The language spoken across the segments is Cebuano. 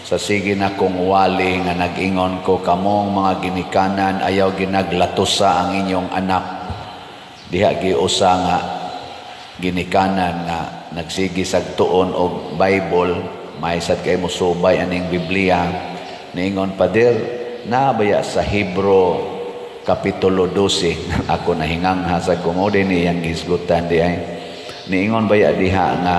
Sa sige na kong wali nga nag-ingon ko, kamong mga ginikanan, ayaw ginaglatusa ang inyong anak. Diha giusa nga ginikanan nga nagsigi sag tuon og Bible, may sad kay mo subay aning Biblia. Niingon, "Pader, nabaya sa Hebro Kapitulo 12?" Ako nahingangha sa ko mo din iyang gisgutan di ay. Niingon baya diha nga,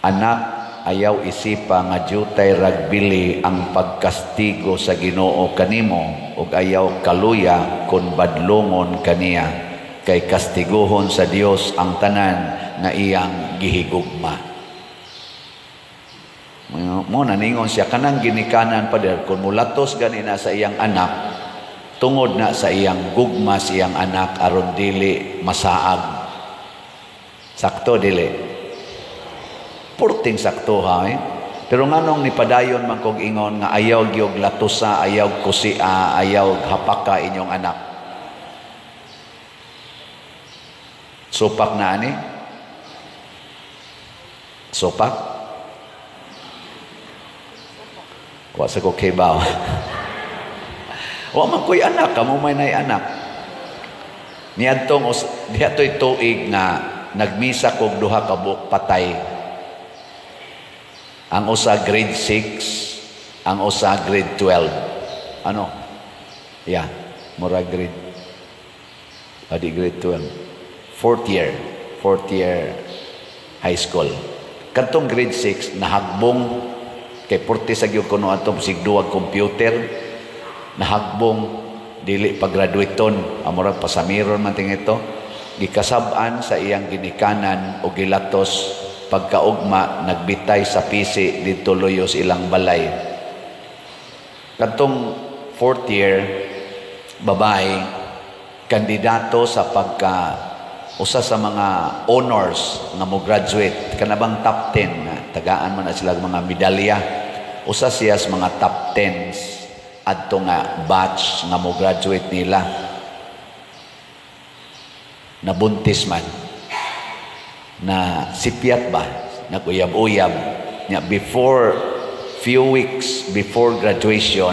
"Anak, ayaw isipa nga jutay ragbili ang pagkastigo sa Ginoo kanimo ug ayaw kaluya kun badlongon kaniya, kay kastiguhon sa Dios ang tanan nga iyang gihigugma." Mo naningon siya kanang ginikanan, pader, kung mulatos gani na sa iyang anak, tungod na sa iyang gugma sa iyang anak aron dili masaag. Sakto dili? Purting sakto ha eh. Pero nganong nipadayon man kog ingon nga ayaw gyud latusa, ayaw kusia, ayaw hapaka inyong anak? Supak na ani? Supak? Wa sa ko kibaw. Wa man ko'y anak, kamo may nay anak. Niadtong diha to'y tuig nga nagmisa kog duha ka buok patay. Ang usa grade 6, ang usa grade 12. Ano? Yeah, mura grade. Adi grade 12. Fourth year high school. Kadtong grade 6 nahagbong kay purti sa gyud kuno atong sigduwag computer, nahagbong dili pa graduaton, amura pasamiron man ting ito, gikasab-an sa iyang ginikanan o gilatos. Pagkaugma nagbitay sa PC didto luyos ilang balay. Kadtong fourth year babae, kandidato sa pagka usa sa mga honors nga mo graduate, kanabang top 10 nga tagaan man na sila mga medalya, usa siya sa mga top 10 adto nga batch nga mo graduate nila. Nabuntis man, na sipyat ba, naguyab-uyab nya. Before few weeks before graduation,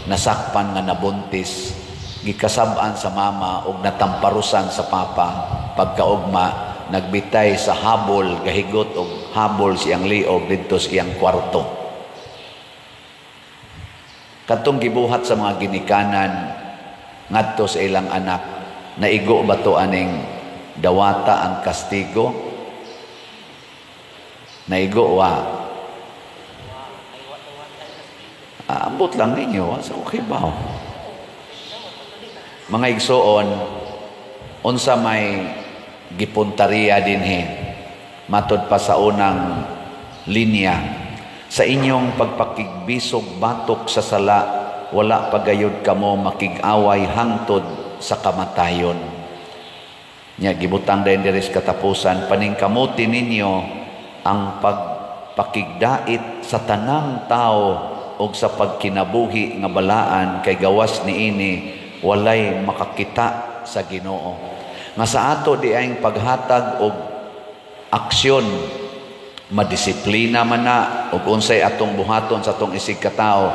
nasakpan nga nabuntis, gikasab-an sa mama ug natamparusan sa papa. Pagkaugma nagbitay sa habol, gahigot og habol siyang liog didto sa iyang kwarto. Kadtong gibuhat sa mga ginikanan ngadto sa ilang anak, naigo ba to aning dawata ang kastigo? Naigo wa? Ambot lang ninyo sa kukibaw. Mga igsoon, unsa may gipuntariya dinhi matod pa sa unang linya, sa inyong pagpakigbisog batok sa sala, wala pagayod kamo makig-away hangtod sa kamatayon. Nya gibutang din diri sa katapusan, paningkamuti ninyo ang pagpakigdait sa tanang tao og sa pagkinabuhi nga balaan, kay gawas niini walay makakita sa Ginoo. Nga sa ato di ay paghatag og aksyon, madisiplina man na og unsay atong buhaton sa atong isig katao,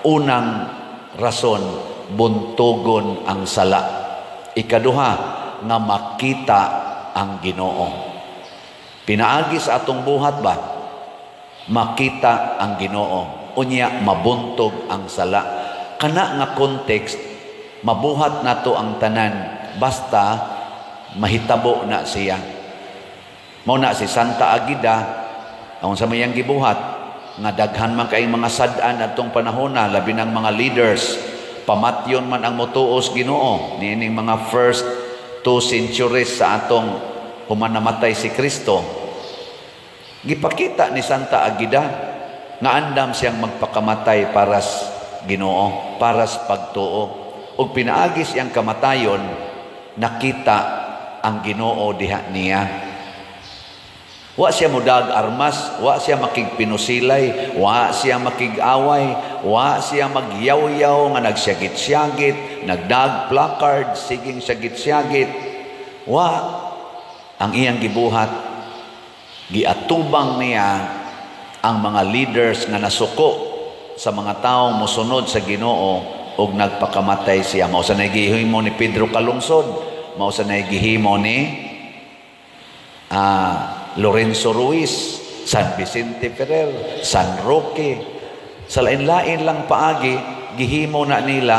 unang rason, buntugon ang sala. Ikaduha, nga makita ang Ginoo. Pinaagi sa atong buhat ba, makita ang Ginoo, unya mabuntog ang sala. Kana nga context, mabuhat nato ang tanan basta mahitabo na siya. Mao na si Santa Agida, ang sa mayang gibuhat nga daghan man kay mga sad-an atong panahona, labi ng mga leaders, pamatyon man ang motuos Ginoo niining mga first 2 centuries sa atong human namatay si Kristo. Gipakita ni Santa Agida nga andam siyang magpakamatay para sa Ginoo, para sa pagtuo. Ug pinaagi siyang kamatayon, nakita ang Ginoo diha niya. Wa siya mudag armas, wa siya makigpinusilay, wa siya makig-away, wa siya magyawyaw nga nagsyagit-syagit, nagdag placard, siging syagit-syagit. Wa. Ang iyang gibuhat, giatubang niya Ang mga leaders nga nasuko sa mga taong mosunod sa Ginoo ug nagpakamatay siya. Mao sa gihimo ni Pedro Calungsod, mao sa gihimo ni Lorenzo Ruiz, San Vicente Ferrer, San Roque. Sa lain-lain lang paagi, gihimo na nila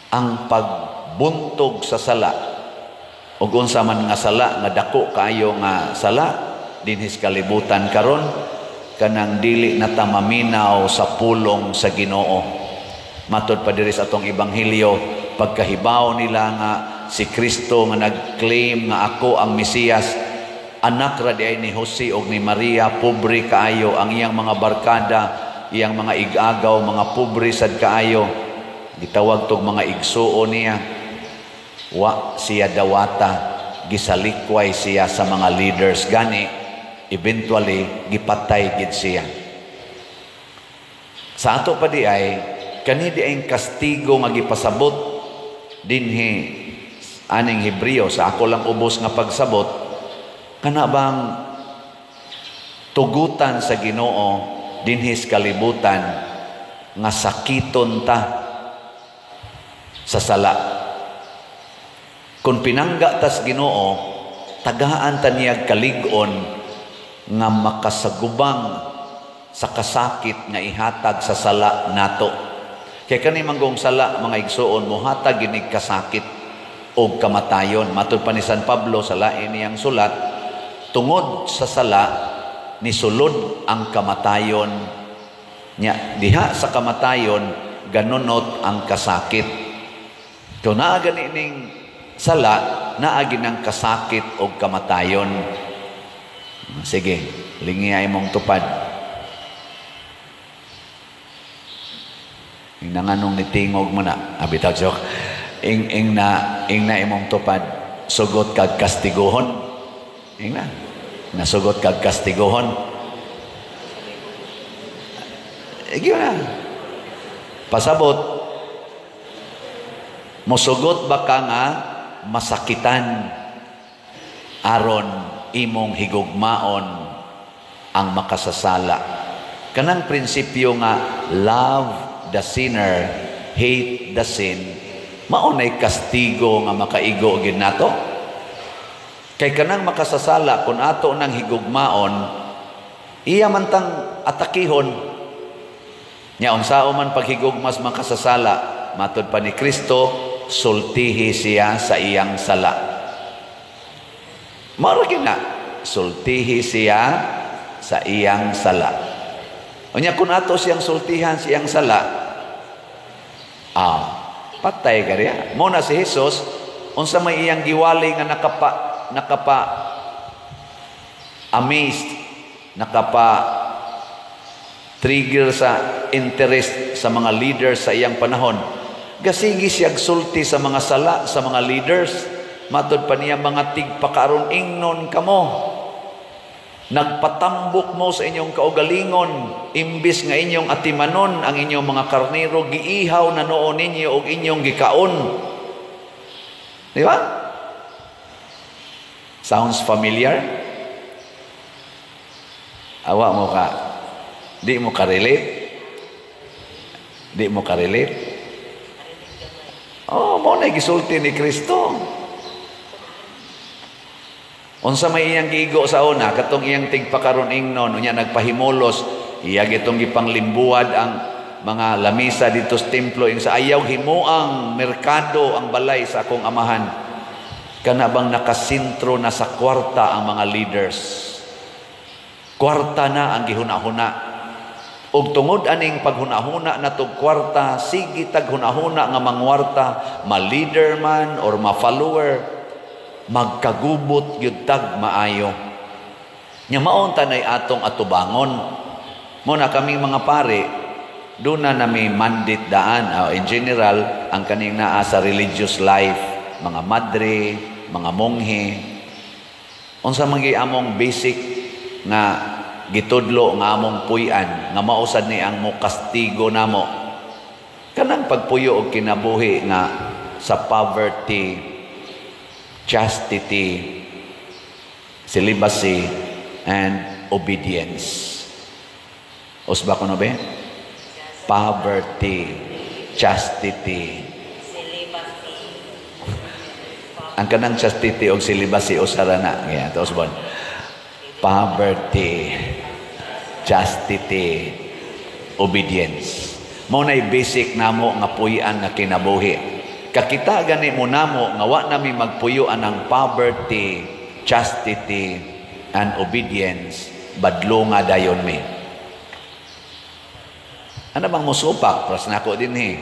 ang pagbuntog sa sala. Ug unsa man nga sala nga dako kaayo nga sala dinhi sa kalibutan karon, kanang dili na ta maminaw sa pulong sa Ginoo. Matod pa diri sa atong ebanghelyo, pagkahibaw nila nga si Kristo nga nag-claim nga "Ako ang Mesiyas," anak ra diay ni Jose og ni Maria, pobre kaayo ang iyang mga barkada, iyang mga igagaw, mga pobre sad kaayo. Gitawag tog mga igsuon niya. Wa siya dawata, gisalikway siya sa mga leaders, gani eventually gipatay gid siya. Sa ato pa di ay kani di ay kastigo nga gipasabot dinhi aning Hebreo. Sa ako lang ubos nga pagsabot, kana bang tugutan sa Ginoo dinhi sa kalibutan nga sakiton ta sa sala. Kung pinangga tas Ginoo, tagaan ta niyag kalig-on nga makasagubang sa kasakit nga ihatag sa sala nato. Kay kani manggong sala, mga igsuon, mohatag ginig kasakit og kamatayon. Matud pa ni San Pablo sa lain niyang sulat, tungod sa sala nisulod ang kamatayon nya diha sa kamatayon ganunot ang kasakit. Kung naa gani ning sala, naa ginang kasakit og kamatayon. Sige, lingi imong tupad. Ing nanganong nitingog mo na, abitaw joke. Ing na imong tupad, sugot kag kastiguhon. Ing na. Nasugot kag kastiguhon. Igyo na. Pasabot. Musugot ba ka nga masakitan aron imong higugmaon ang makasasala? Kanang prinsipyo nga love the sinner, hate the sin, mao nay kastigo nga makaigo gid nato. Kay kanang makasasala, kung ato nang higugmaon, iya man tang atakihon. Nya unsao man paghigugmas makasasala? Matod pa ni Kristo, sultihi siya sa iyang sala. Mao ra na, sultihi siya sa iyang sala. Unya kung ato siyang sultihan siyang sala, patay ka riya. Mo na si Jesus, unsa may iyang giwali nga nakapa amazed, nakapa trigger sa interest sa mga leaders sa iyang panahon? Gasigi siya sulti sa mga sala sa mga leaders. Matod pa niya, "Mga tigpakaron ingnon kamo. Nagpatambok mo sa inyong kaugalingon, imbis nga inyong atimanon ang inyong mga karnero, giihaw na noon ninyo og inyong gikaon." Di ba? Sounds familiar? Awa mo ka, di mo ka-relate? Di mo ka-relate? Oh, mo na gisulti ni Kristo. Unsa may iyang giigo sa una, katong iyang tigpakaron ingnon, unya nagpahimulos, iya gitong gipanglimbuad ang mga lamisa dito sa templo, yung sa ayaw himuang merkado ang balay sa akong Amahan. Kana bang nakasintro na sa kwarta ang mga leaders? Kwarta na ang gihuna-huna. Ug tungod aning paghuna-huna na tog kwarta, sige tag hunahuna nga mangwarta, ma-leader man or ma-follower, magkagubot gyud tag maayo. Nya maon tanay atong atubangon. Mo na kaming mga pare, doon na nami mandate daan. In general, ang kaning naa sa religious life, mga madre, mga monghe. Unsa man among basic nga gitudlo nga among puy-an nga mausad ni ang mokastigo namo? Kanang pagpuyo og kinabuhi nga sa poverty, chastity, celibacy, and obedience. Usba ko no be? Poverty, chastity. Celibacy. Ang kanang chastity og celibacy usa ra na. Yeah, tos bon. Poverty, chastity, obedience. Mao nay basic namo nga puy-an nga kinabuhi. Kakita gani mo namo nga wa nami magpuyo anang poverty, chastity, and obedience, badlonga dayon mi. Ano bang musupak? Pras nako dinhi.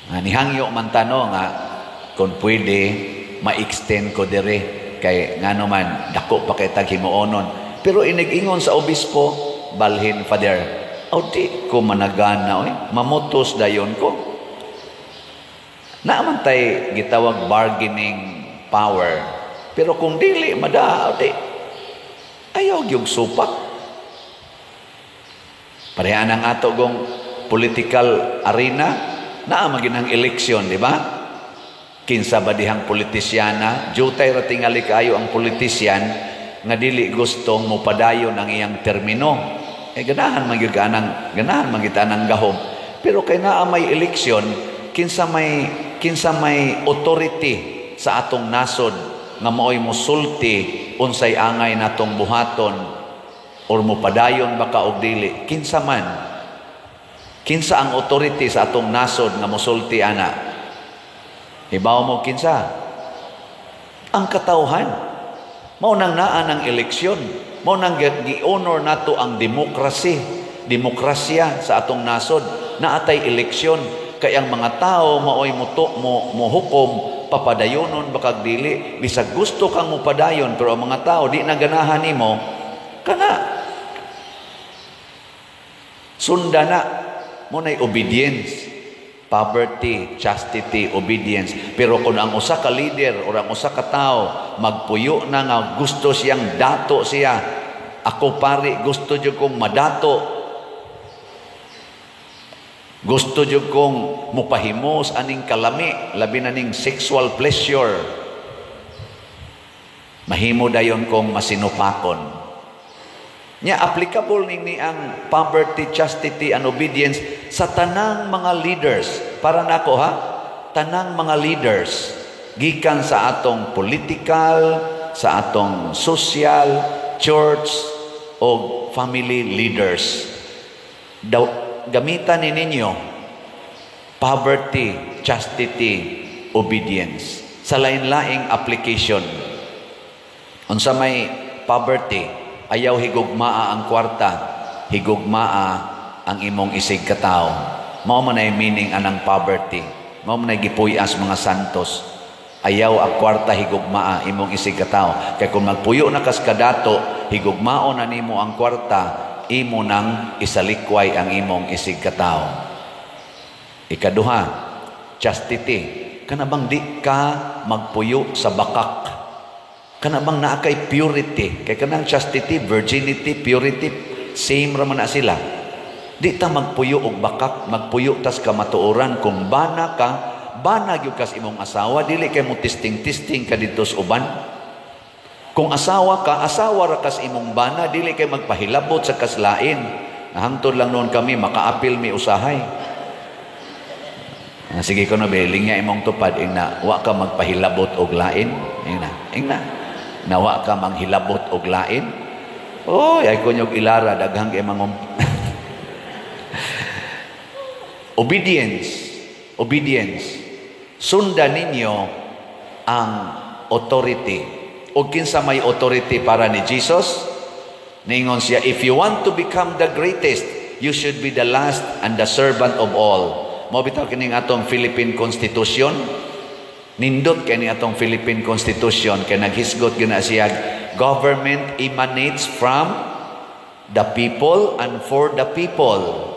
Nga nihangyo man tano nga kung pwede ma-extend ko dire kay ngano man dako pa kay tag himuonon. Pero inig-ingon sa obispo, balhin, Father, aw di ko managana oy, mamutos dayon ko. Naa man tay gitawag bargaining power. Pero kung dili mada, di ayaw gyud supak. Pareha ang ato gong political arena, naa man ang eleksyon, di ba? Kinsa ba dihang politisyana, jutay ra tingali kaayo ang politisyan nga dili gustong mopadayon ang iyang termino. Eh ganahan man gyud anang, ganahan man gyud anang gahom. Pero kay naa may eleksyon, kinsa may authority sa atong nasod nga maoy mosulti unsay angay natong buhaton or mopadayon ba ka og dili? Kinsa man, kinsa ang authority sa atong nasod nga mosulti ana? Hibaw mo kinsa? Ang katawhan. Mao nang naa ng eleksyon, mao nang gi-honor nato ang demokrasi, demokrasya sa atong nasod. Naatay eleksyon kay ang mga tao maoy muto mo mohukom papadayonon ba kag dili. Bisag gusto kang mopadayon, pero ang mga tao di na ganahan nimo, kana sunda na mo nay obedience. Poverty, chastity, obedience. Pero kung ang usa ka leader or ang usa ka tawo magpuyo na nga gusto siyang dato siya, ako pare gusto jud kong madato, gusto jud kong mupahimos aning kalami, labi na ning sexual pleasure, mahimo dayon kong masinupakon. Nya applicable ning ni ang poverty, chastity, and obedience sa tanang mga leaders. Para nako ha, tanang mga leaders gikan sa atong political, sa atong social, church o family leaders. Daw gamitan ni ninyo poverty, chastity, obedience sa lain-laing application. Unsa may poverty? Ayaw higugmaa ang kwarta, higugmaa ang imong isig katawo. Mao man ay meaning anang poverty. Mao man ay gipuyas mga santos. Ayaw ang kwarta, higugmaa imong isig katawo. Kay kung magpuyo na kas kadato, higugmao na nimo ang kwarta, imo nang isalikway ang imong isig katawo. Ikaduha, chastity. Kana bang di ka magpuyo sa bakak? Kana bang naa kay purity? Kay kanang chastity, virginity, purity, same ra man na sila. Di ta magpuyo og bakak, magpuyo tas kamatuoran. Kung bana ka, bana gyud kas imong asawa, dili kay mo testing-testing ka didto sa uban. Kung asawa ka, asawa ra kas imong bana, dili kay magpahilabot sa kaslain. Nahangtod lang noon kami, makaapil mi usahay. Ah, sige ko na, beling nga imong tupad, ingna, wa ka magpahilabot og lain. Ingna, ingna. Nawa ka manghilabot og lain. Oy, ay kunyog ilara, daghang kay mangum. Obedience. Obedience. Sundan ninyo ang authority. O kinsa may authority para ni Jesus? Ningon siya, "If you want to become the greatest, you should be the last and the servant of all." Mao bitaw kining atong Philippine Constitution. Nindot kay ni atong Philippine Constitution kay naghisgot gyud na siya, government emanates from the people and for the people.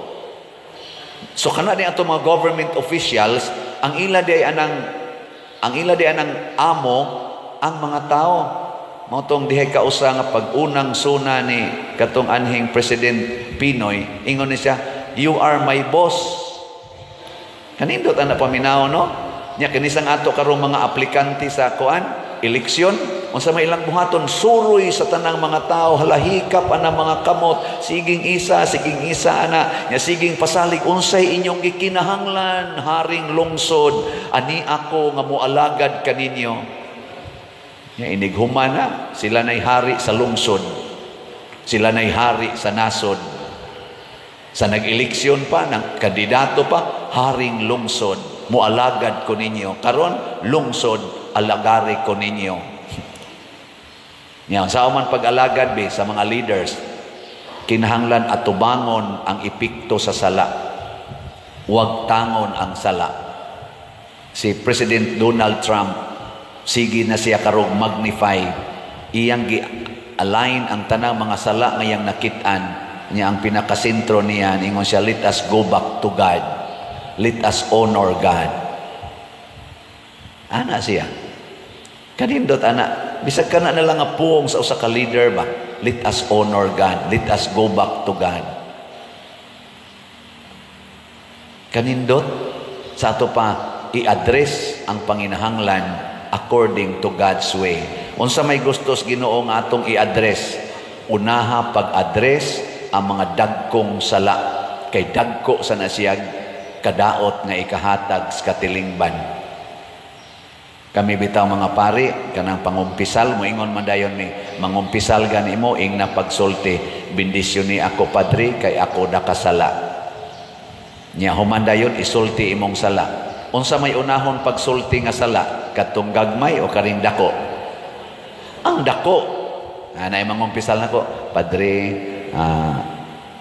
So kana ni atong mga government officials, ang ila di anang amo ang mga tao. Mao tong dihay kausa nga pag-unang suna ni katong anhing President PNoy, ingon ni siya, "You are my boss." Kanindot ang napaminaw, no? Nya kinisang ato karong mga aplikante sa kuan, eleksyon, Unsa may ilang buhaton, suroy sa tanang mga tao, halahikap ana mga kamot, siging isa, siging isa ana, nya siging pasalig unsay inyong gikinahanglan, haring lungsod, ani ako nga moalagad kaninyo. Nya inig humana, sila nay hari sa lungsod. Sila nay hari sa nasod. Sa nag-eleksyon pa, ng kandidato pa, haring lungsod, mualagad ko ninyo. Karon, lungsod, alagari ko ninyo. Nya, sa man pag-alagad be sa mga leaders, kinahanglan atubangon ang epekto sa sala. Huwag tangon ang sala. Si President Donald Trump, sige na siya karog magnify, iyang gi-align ang tanang mga sala ngayang nakit-an niya. Ang pinakasentro niya, ingon siya, "Let us go back to God. Let us honor God." Ana siya. Kanindot ana, bisag kana na lang nga puong sa usa ka leader ba? Let us honor God. Let us go back to God. Kanindot sa ato pa i-address ang panginahanglan according to God's way. Unsa may gustos Ginoo nga atong i-address? Unaha pag-address ang mga dagkong sala, kay dagko sa nasiyag kadaot nga ikahatag sa katilingban. Kami bitaw mga pari, kanang pangumpisal, moingon man dayon mi, mangumpisal gani mo, ing na pagsulti, "Bendisyon ni ako, Padre, kay ako nakasala." Nya human dayon isulti imong sala. Unsa may unahon pagsulti nga sala? Katong gagmay o karing dako? Ang dako. Anay mangumpisal nako, "Padre,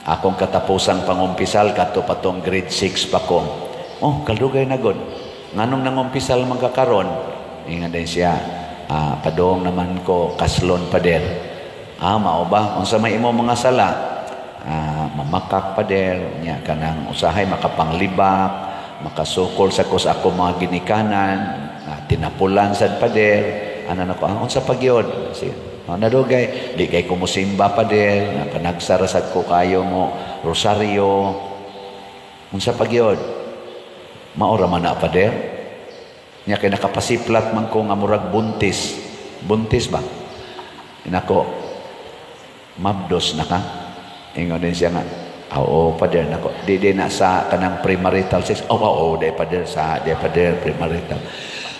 akong katapusang pangumpisal kadto patong grade 6 pa ko." "Oh, kaldugay na god. Nganong nangumpisal man ka karon?" Ingon din siya, "Padong naman ko kaslon, Pader." "Ah, mao ba? Unsa may imo mga sala?" "Mamakak, Pader, nya kanang usahay makapanglibak, makasukol sa kus ako mga ginikanan, tinapulan sad, Pader." Ana nako, "Ah, unsa pa gyud?" Si, "Oh, nadugay, di kay kumusimba, Pader, panagsara sad ko kayo mo rosaryo." "Unsa pa gyud?" "Mao ra man na, Pader. Nya kay nakapasiplat man ko nga murag buntis." "Buntis ba?" Nako, "Mabdos na ka?" Ingon din siya nga, "Oo, Pader." Nako, "Di na sa kanang premarital sex?" "Oo, oh, oo, di, Pader, sa, di, Pader, premarital."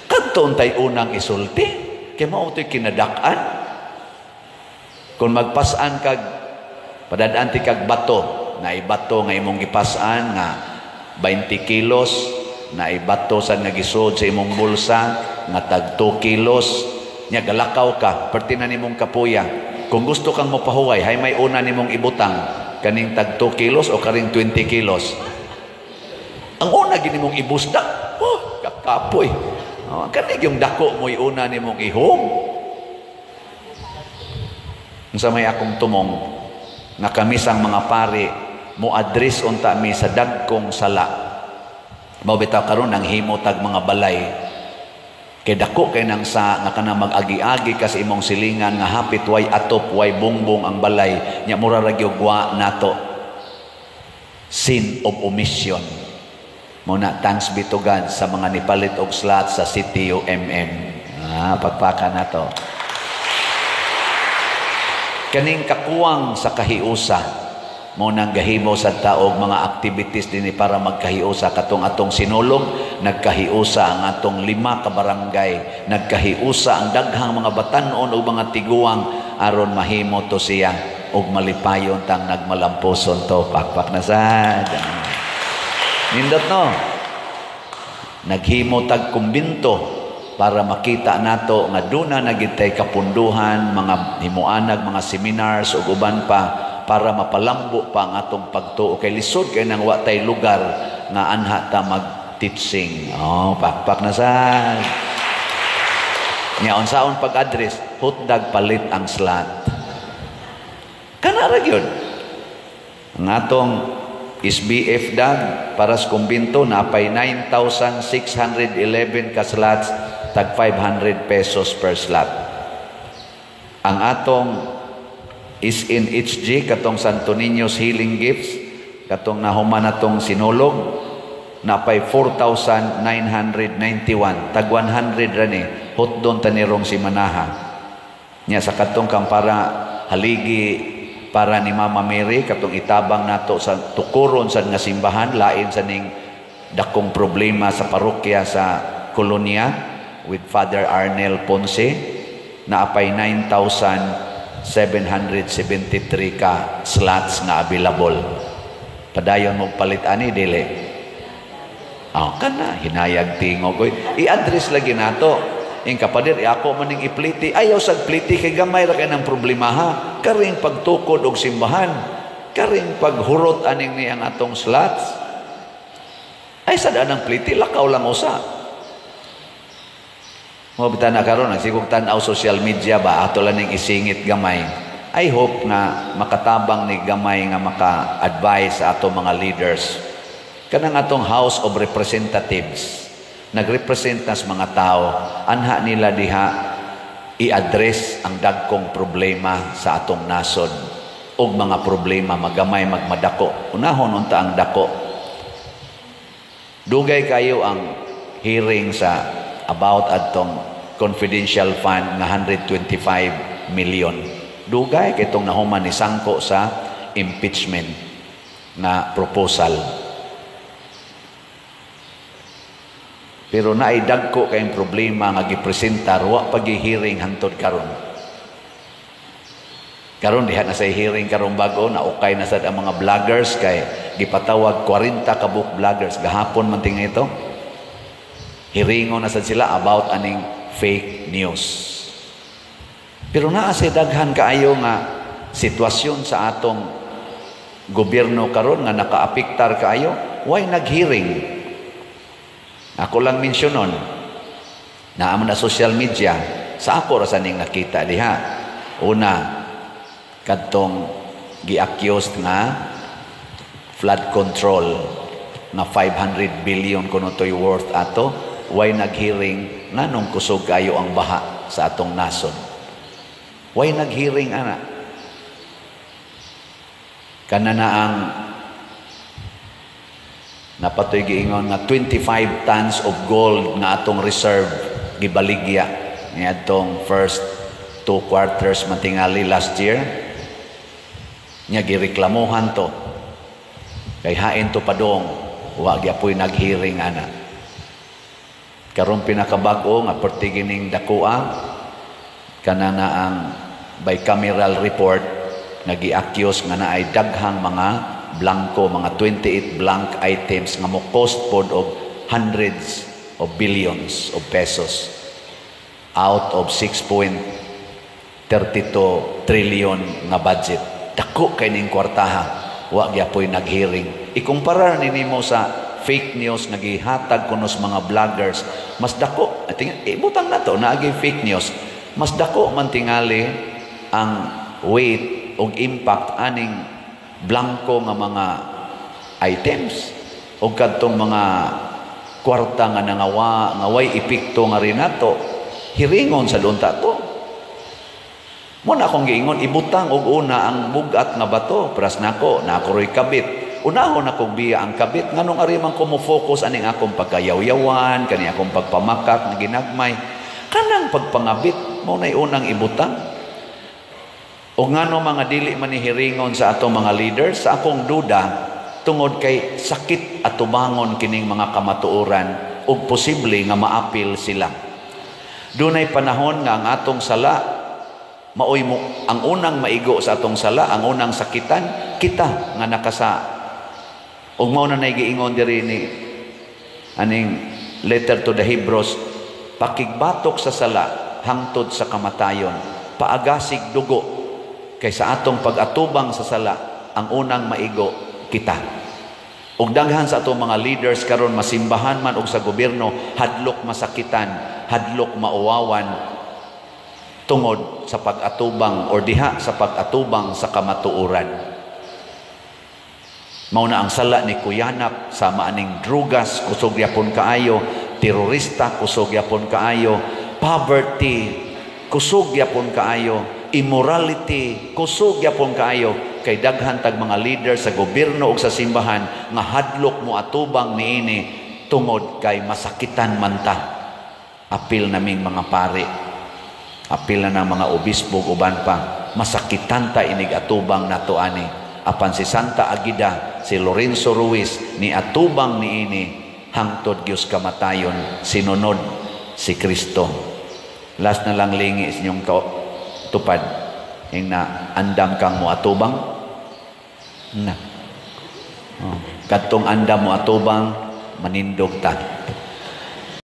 Kadto untay unang isulti. Kay mao to'y kinadak-an. Kung magpasan kag, padadaan ti kag bato, na ibato nga imong gipasan nga 20 kilos, na ibato sa nga gisod sa imong bulsa nga tag 2 kilos, nya galakaw ka, perti na nimong kapuya. Kung gusto kang mopahuway, hay may una nimong ibutang, kaning tag 2 kilos o karing 20 kilos? Ang una gini mong ibusda, oh, kakapoy. Oh, kanig yung dako mo'y una nimong ihom. Unsa may akong tumong nga kami sang mga pari mo address unta mi sa dagkong sala. Mao bitaw karon ang himo tag mga balay. Kay dako kay nang sa nga kanang mag-agi-agi ka sa imong silingan nga hapit way atop, way bongbong ang balay, nya mura ra gyud wa nato. Sin of omission. Mao na, thanks be to God sa mga nipalit og slot sa CTUMM. Ah, pagpaka nato. Kaning kakuwang sa kahiusa mo nang gahimo sa taog mga activities dinhi para magkahiusa. Katong atong Sinulog, nagkahiusa ang atong lima ka barangay, nagkahiusa ang daghang mga batan-on ug mga tiguang aron mahimo to siya ug malipayon tang nagmalampuson to. Pakpak na sad. Nindot, no? Naghimo tag kumbinto para makita nato nga duna na gid tay kapunduhan, mga himuanag mga seminars ug uban pa para mapalambo pa ang atong pagtuo, kay lisod kay nang wa tay lugar nga anha ta mag-teaching. Oh, pakpak na sad. Nya unsaon pag-address? Hotdog palit ang slot. Kana ra gyud. Ang atong SBF dag para sa kumbinto napay 9,611 ka slots, tag 500 pesos per slot. Ang atong SNHG, katong Santo Niño's Healing Gifts, katong nahuman natong Sinulog, napay 4,991, tag 100 ra ni, hotdon tanirong si Manaha. Nya sa katong kang para haligi para ni Mama Mary, katong itabang nato sa tukuron sa nga simbahan, lain sa ning dakong problema sa parokya sa kolonya with Father Arnel Ponce, naapay 9,773 ka slots nga available. Padayon mo palit ani, dili? Oh, kana hinayag tingog oy. I-address lagi nato. Ing kapader, ako maning ipliti. Ayaw sa pliti kay gamay ra kay ng problema ha. Karing pagtukod og simbahan. Karing paghurot aning ni ang atong slots. Ay sa daan ng pliti, lakaw lang usa. Mo bitaw na karon nagsigog tan-aw social media ba, ato lang ning isingit gamay. I hope nga makatabang ni gamay nga maka-advise sa ato mga leaders. Kanang atong House of Representatives, nagrepresent nas mga tao, anha nila diha i-address ang dagkong problema sa atong nasod ug mga problema magamay magmadako. Unahon unta ang dako. Dugay kayo ang hearing sa about adtong confidential fund nga 125 million. Dugay kay itong nahuman ni sangko sa impeachment na proposal. Pero naay dagko kayong problema nga gipresentar, wa pa hearing hantod karon. Karon diha na sa hearing karon bag-o na okay na sad ang mga vloggers kay gipatawag 40 ka buok vloggers gahapon man tinga ito. Hearingon na sad sila about aning fake news. Pero naa say daghan kaayo nga sitwasyon sa atong gobyerno karon nga nakaapektar kaayo, why nag-hearing? Ako lang mensyonon, naa man na social media, sa ako ra sa ning nakita diha. Una, kadtong gi-accused nga flood control nga 500 billion kuno to'y worth ato, why nag-hearing nganong kusog kayo ang baha sa atong nasod? Why nag-hearing ana? Kana na ang napatoy giingon nga 25 tons of gold nga atong reserve gibaligya niadtong first 2 quarters matingali last year. Nya gireklamohan to kay hain to padong, wa gyapoy nag-hearing ana. Karon pinakabag-o nga pertigining dakoa, kana na ang bicameral report nga gi-accuse nga naay daghang mga blanco, mga 28 blank items nga mo cost pod og hundreds of billions of pesos out of 6.32 trillion nga budget. Dako kay ning kwartaha, wa gyapoy nag-hearing. Ikumpara ni nimo sa fake news nga gihatag kuno sa mga vloggers, mas dako. Ibutang na to naagi fake news, mas dako man tingali ang weight og impact aning blanco nga mga items o kadtong mga kwarta nga nangawa nga way epekto nga rinato. Hiringon sa dunta to. Mo na akong giingon, ibutang og una ang bugat nga bato. Pras nako na ako roy kabit, unahon akong biya ang kabit, nganong ari man ko mo focus aning akong pagkayawyawan, kani akong pagpamakak nga ginagmay, kanang pagpangabit mo nay unang ibutang. O ngano mga dili man ni hiringon sa atong mga leaders? Sa akong duda, tungod kay sakit atubangon kining mga kamatuoran ug posible nga maapil sila. Dunay panahon nga ang atong sala maoy mo ang unang maigo sa atong sala, ang unang sakitan kita nga nakasa. Ug mao na nay giingon diri ni aning letter to the Hebrews, pakigbatok sa sala hangtod sa kamatayon, paagasig dugo, kay sa atong pag-atubang sa sala ang unang maigo kita. Ug daghan sa atong mga leaders karon, masimbahan man og sa gobyerno, hadlok masakitan, hadlok mauwawan tungod sa pag-atubang or diha sa pag-atubang sa kamatuoran. Mao na ang sala ni Kuyanap sama aning drugas, kusog yapon kaayo, terorista, kusog yapon kaayo, poverty, kusog yapon kaayo, immorality, kusog yapon kaayo, kay daghan tag mga leader sa gobyerno ug sa simbahan nga hadlok mo atubang niini tungod kay masakitan man ta. Apil naming mga pare. Apil na ng mga obispo uban pa, masakitan ta inig atubang nato ani. Apan si Santa Agida, si Lorenzo Ruiz, ni atubang niini hangtod Dios kamatayon, sinunod si Kristo. Last na lang, lingi sa inyong tupad. Ing na andam kang mo atubang na. Oh. Kadtong andam mo atubang, manindog ta.